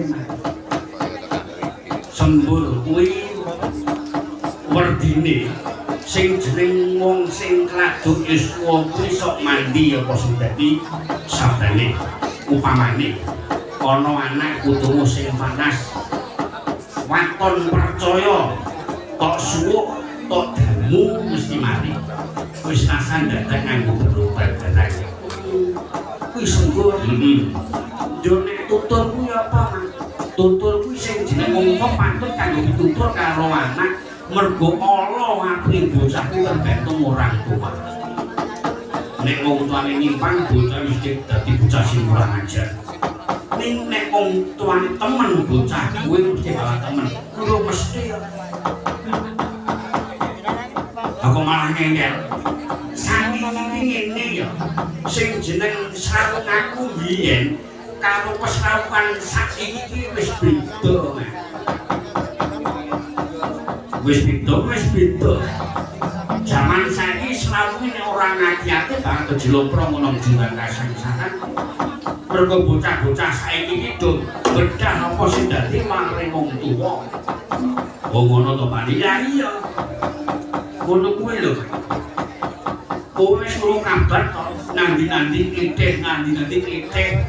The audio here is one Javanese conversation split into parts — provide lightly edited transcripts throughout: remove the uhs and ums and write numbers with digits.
piye, Mas? Sembur kuwi werdine sing jeneng wong sing kladuk yuswa kuwi sok mandi apa sing dadi sabdane. Upamane ana anak putumu sing panas waton percaya tok suwuk tok damu mesti mati. Wis rasan dadak nganggo berobat barang kuwi sembur. Heeh. Yo nek tutur kuwi apa, Mas? Tutur kuwi sing jeneng wong tuwa patut kanggo pitutur karo anak, mergo ala apike bocah kuwi tergantung orang tua. Nek wong tuane nyimpang, bocah mesti dadi bocah sing kurang ajar. Ning nek wong tuane temen, bocah kuwi mesti malah temen. Kuwi mesti. Aku malah ngengkel. Saiki iki ngene ya. Sing jeneng srawung aku biyen karo pesrawukan saiki iki wis beda, Mas. Wis beda, wis beda. Jaman saiki srawunge nek ora ngati-ati bakal kejlomprong ngono jurang kasangsaran. Mergo bocah-bocah saiki iki do bedah apa sing dadi maring wong tuwa. Oh ngono to, Pak? Iya iya. Ngono kuwi lho. Kowe wis krungu kabar to, nandi-nandi klithih, nandi-nandi klithih.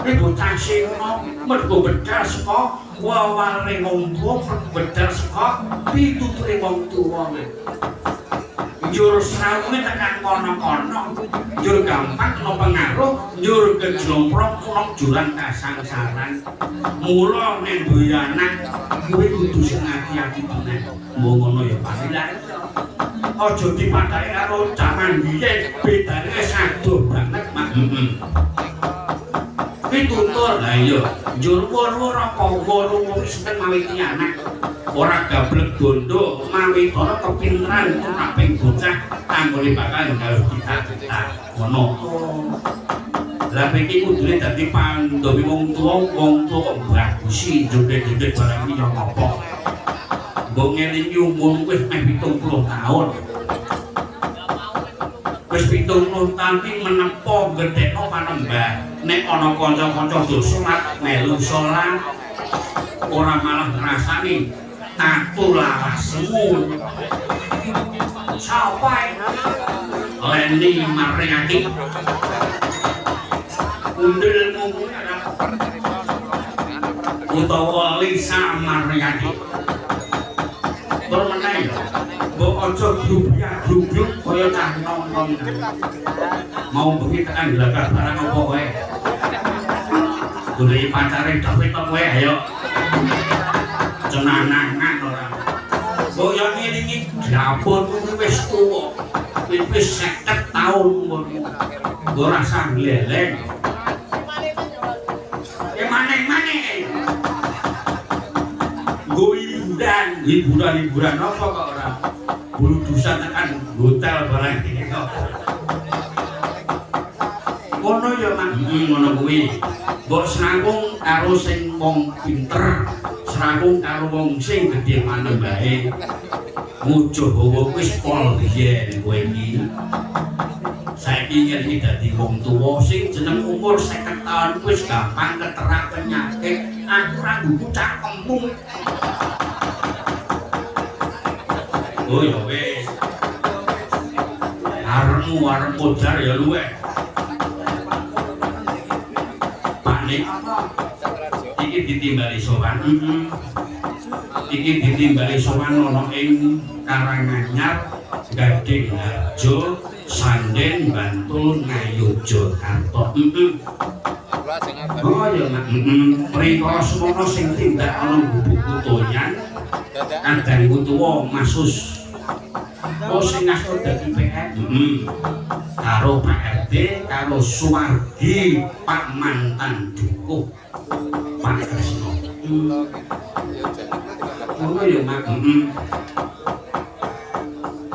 Kuwi bocah sing nom mergo bedal saka waware wong tuwa, bedal saka pituture wong tuwa. Njur srawunge tekan kono-kono, njur gampang kena pengaruh, njur kejlomprong ana jurang kasangsaran. Mula nek duwe anak kuwi kudu sing ati-ati tenan. Mbok ngono ya, Pak. Lah aja dipadhake karo jaman biyen, bedane wis adoh banget, Mak. Heeh. Kuwi tutur. Lah iya, njur wor-wor apa wor-wor seneng mawiti anak. Ora gablek bondo, mawitana kepinteran tumraping bocah anggone bakal gawe cita-cita. Ngono. Lah iki kudune dadi pandomi wong tuwa kok bagusi joget-joget barang iki ya ngopo. Mbok ngelingi umur wis meh 70 taun. Wis 70 taun iki menepa gedhekno panembah. Nek ana kanca-kanca do salat, melu salat, ora malah ngrasani tatu lawasmu. Sapa Leni Mariati? Undilmu kuwi utawa Lisa Mariati. Tur meneh ya. Mbok aja grubyak-grubyuk kaya cah nom-nom. Mau bengi tekan glagah barang apa kowe? Goleki pacare David to kowe, ayo. Cenanangan ora. Mbok yo ngelingi dapur kuwi wis tuwa. Wis 50 taun ngono. Ora usah gleleng. Maneh-maneh. Nggo hiburan, hiburan-hiburan apa kok ora? Buludusan tekan hotel barang iki kok. Ngono ya, Mak. Heeh, ngono kuwi. Mbok srawung karo sing wong pinter, srawung karo wong sing gedhe panembahe. Ngujuh hawa wis pol biyen kowe iki. Saiki ngerti dadi wong tuwa sing jeneng umur 50 taun wis gampang keterak penyakit. Aku ora nggugu cangkemmu. Oh ya wis. Arepmu arep modar ya luweh. Pak Nik, iki ditimbali sowan. Heeh. Iki ditimbali sowan ana ing Karanganyar, Gading Harjo, Sanden, Bantul, Ngayogyakarta. Heeh. Oh ya, Mak. Heeh. Prikara semono sing tindak ana gubuk Kutoyan, kadang tuwa Masus. Oh sing ngasto dadi PM. Heeh. Karo Pak RT, karo Suwargi, Pak mantan dukuh, Pak Kresna. Ngono ya, Mak. Heeh.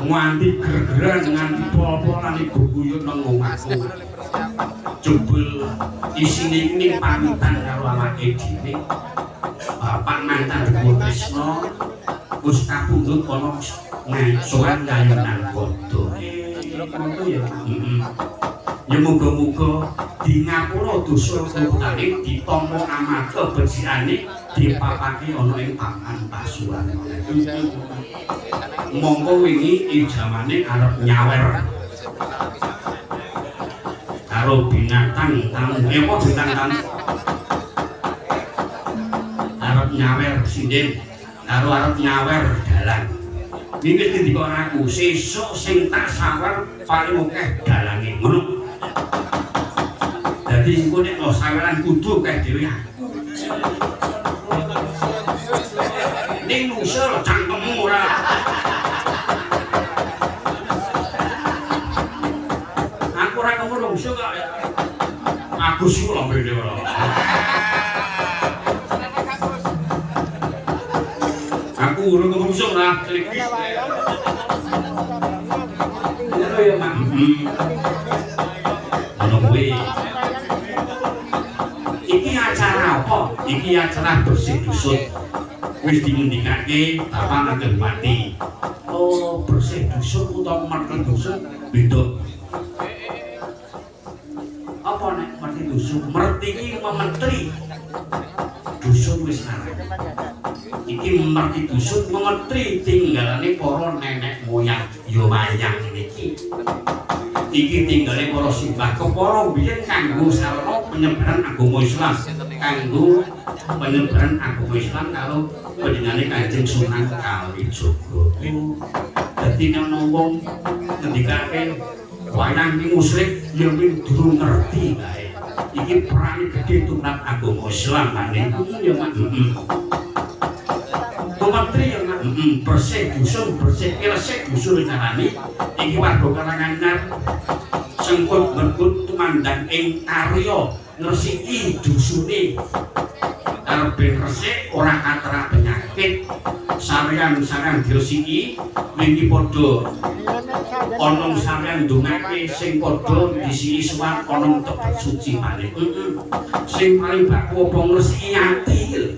Nganti gergeran, nganti pol-polan ibu guyut nang omahku. Jebul isine ning pamitan karo awake dhewe. Bapak mantan dukuh Kresna wis kapundhut ana sowan kayunan padha. Ngono ya. Heeh. Ya muga-muga di ngapura dosa luputane, ditampa amal kebecikane, dipapake ana ing papan pasuwan. Mongko wingi ijamane arep nyawer karo binatang tamu. Apa bintang tamu? Arep nyawer sinden karo arep nyawer dalang. Iki wis ngendika aku, sesuk sing tak sawer paling akeh dalange. Ngono. Dadi engko nek saweran kudu akeh dhewe aku. Ning nusul cangkemmu ora. Aku ora kemrungsuk kok. Agus ku lambene ora. Aku urung kemrungsuk ora celiki. Ngono ya, Mak. Ngono kuwi. Iki acara apa? Iki acara bersih dusun. Wis dingendikake Bapak Wakil Bupati. Oh, bersih dusun utawa merti dusun beda. Apa nek merti dusun? Merti iki mementri. Dusun wis arep. Iki merti dusun mementri tinggalane para nenek moyang ya wayang iki. Iki tinggale para simbah kepara biyen kanggo sarana penyebaran agama Islam, kanggo penyebaran agama Islam karo panjenengane Kanjeng Sunan Kalijaga. Dadi nek ana wong ngendikake wayang iki musyrik ya kuwi durung ngerti kae. Iki perang gedhe tumrap agama Islam kane. Ya Mak. Menteri ya Mak. Bersih dusun, bersih resik dusun carane iki warga Karanganyar sengkut merkut tumandang ing karya ngresiki dusune. Arep ben resik ora katrah penyakit. Sarean-sarean diresiki wingi padha ana sarean ndongake sing padha disiki suwan ana tebet suci maneh. Sing paling baku apa ngresiki ati iki lho.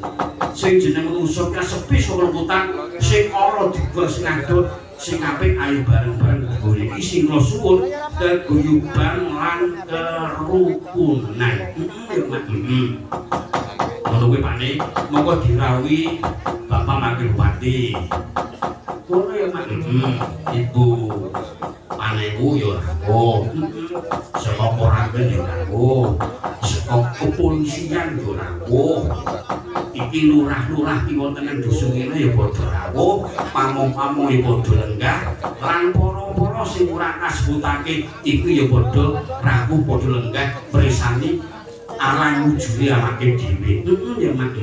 Sing jeneng manungsa kasepi saka lemputan, sing ora digol sing adol, sing apik ayo bareng-bareng goleki sing kula suwun keguyuban lan kerukunan. Ngono kuwi Pakne, monggo dirawuhi Bapak Wakil Bupati. Ngono ya Mak. Ibu Panewu ya rawuh. Saka Koramil ya rawuh. Saka kepolisian ya rawuh. Iki lurah-lurah ki wonten ing dusun kene ya padha rawuh, pamong-pamong ya padha lenggah, lan para-para sing ora kasebutake iku ya padha rawuh padha lenggah mresani alang wujune awake dhewe. Ya Mak.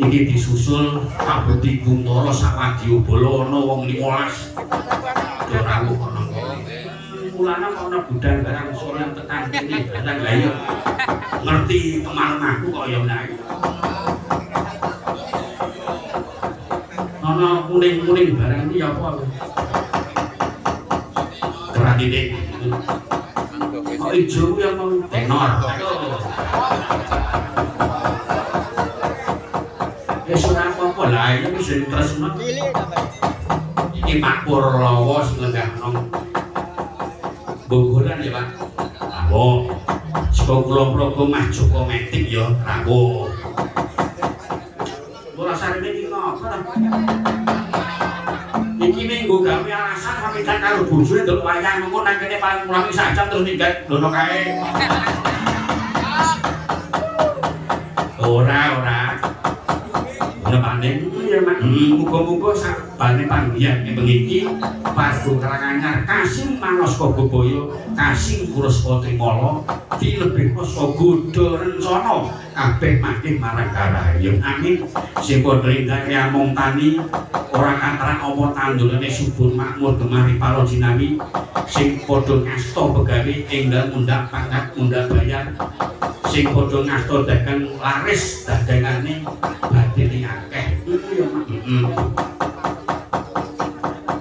Iki disusul Pak Budi Guntara sawadya bala ana wong 15. Do rawuh ana kene. Mulane ana budal barang sowan tekan kene barang lha iya ngerti kemalem aku kok ya nek. Ana kuning-kuning barang iki ya apa? Keran titik. Kok ijo kuwi apa tenor. Wis ora apa-apa lah iki wis tresno. Iki Pak Purlowo sing lenggah nang Bogoran ya Pak. Rawuh. Saka kula Praga Mas Joko Metik ya rawuh. Ora sarene iki ngopo ta? Iki minggu gawe alasan pamitan karo bojone nduk wayang mengko nang kene paling kurang sak jam terus ninggal dono kae. Ora ora. Ngono pane ya Mak. Muga-muga sak bane panggihan ing bengi iki warga Karanganyar kasing manaska bebaya, kasing kuraska trimala, dilebihna saka godha rencana kabeh mangke marang karahayen. Amin. Sing padha indake amung tani ora katrah apa tandurane subur makmur gemah ripala jinawi, sing padha ngasta pegawe enggal mundhak pangkat mundhak bayar, sing padha ngasta dagang laris dagangane badhe akeh. Ya Mak.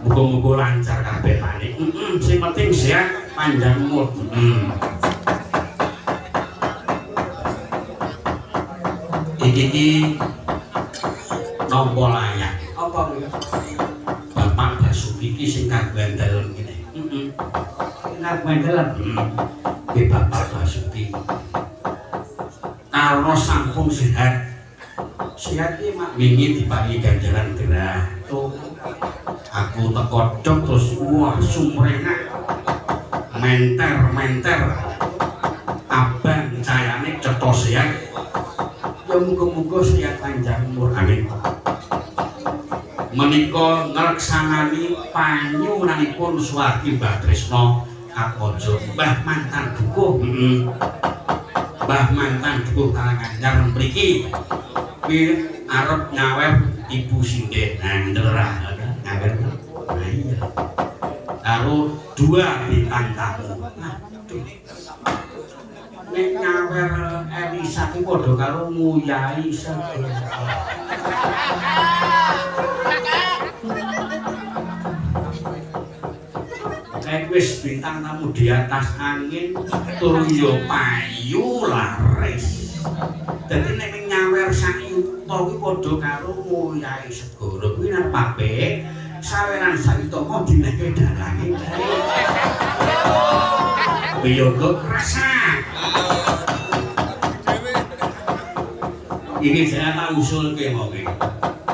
Muga-muga lancar kabeh pane. Sing penting sehat panjang umur. Iki iki nampa layak. Apa kuwi? Bapak Basuki iki sing kagungan dalem kene. Kagungan dalem. Nggih Bapak Basuki. Karena sampun sehat. Sehat iki mak wingi diparingi ganjaran gerah. Tuh. Aku teko dok terus wah sumrengah. Menter-menter. Abang cayane cetha sehat. Ya muga-muga sehat panjang umur. Amin. Menika ngleksanani panyuwunanipun suwargi Mbah Trisno Atmaja, Mbah mantan dukuh. Mbah mantan dukuh Karanganyar mriki kuwi arep nyawer Ibu Sinden. Nah, ndelera nyawer. Nah iya. Karo dua bintang tamu. Aduh. Nek nyawer Elisa ku padha karo nguyai segara. Nek wis bintang tamu di atas angin tur yo payu laris. Dadi nek nyawer sak yuta kuwi padha karo nguyai segara kuwi nang pape saweran sak yuta kok dinehke dalange. Wiyoga rasa. Iki saya tak usulke mau iki.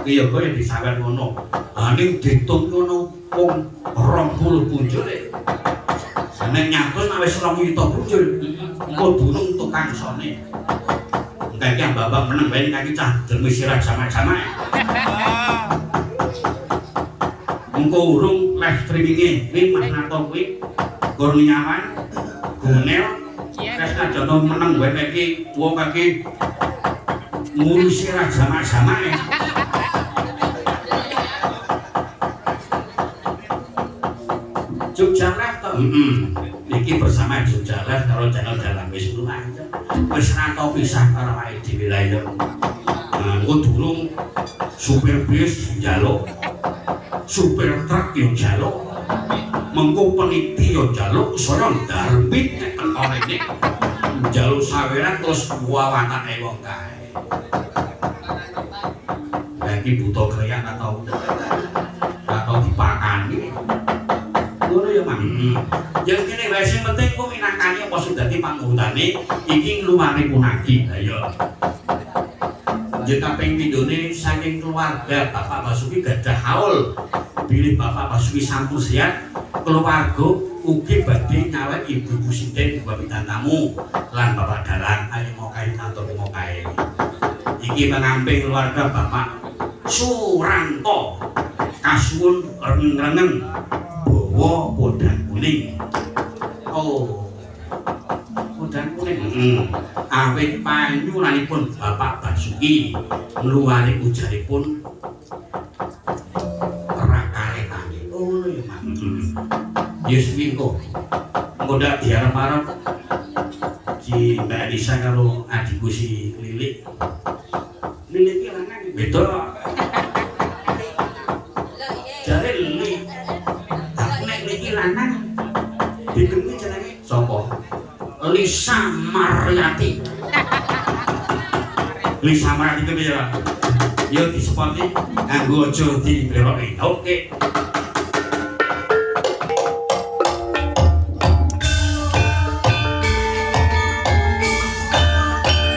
Wiyoga yang disawer ngono. Ha ning ditung ngono wong 20 punjul. Nek nyatus nek wis 2 yuta punjul, engko durung tukang sone. Engke iki bapak meneng bae kaki cah dermi sirah jamak-jamak. Engko urung live streaminge kuwi Mas Narto kuwi Kurniawan Gunel wis aja meneng wae iki wong iki ngurusi ra jamak-jamake. Jogja Live to? Iki bersama Jogja Live karo channel Dalang wis lumayan. Wis ra tau pisah karo awake dhewe lah ya. Nah, engko durung supir bis njaluk, supir truk yo njaluk, mengko peniti yo njaluk, saya ndarbit nek teko rene njaluk saweran terus wawatake wong kae. Lah iki buta kreak atau dipakani. Ngono ya, Mang. Ya kene wae sing penting kok minangkani apa sing dadi pangutane iki ngluwari punaki. Ha iya. Ya kaping pindhone saking keluarga Bapak Basuki gadah haul. Bilih Bapak Basuki sampun sehat, keluarga ugi badhe nyawet Ibu Sinden bintang tamu lan Bapak Dalang ayo ngokahi kantor ngokahi. Iki pengamping keluarga Bapak Suranto kasuwun rengeng-rengeng bawa podang kuning. Oh. Podang kuning. Awit panyuwunanipun Bapak Basuki ngluwari ujaripun rakaretane. Oh ya, Mak. Ya suwi engko. Engko ndak diarep-arep si Mbak Elisa karo adikku si Lilik. Lilik ki lanang beda. Jare Lilik. Aku nek niki lanang dikengi jenenge sapa? Lisa Maryati. Lisa Maryati ku piye, Pak? Ya disepoti nganggo aja dibleroki. Oke.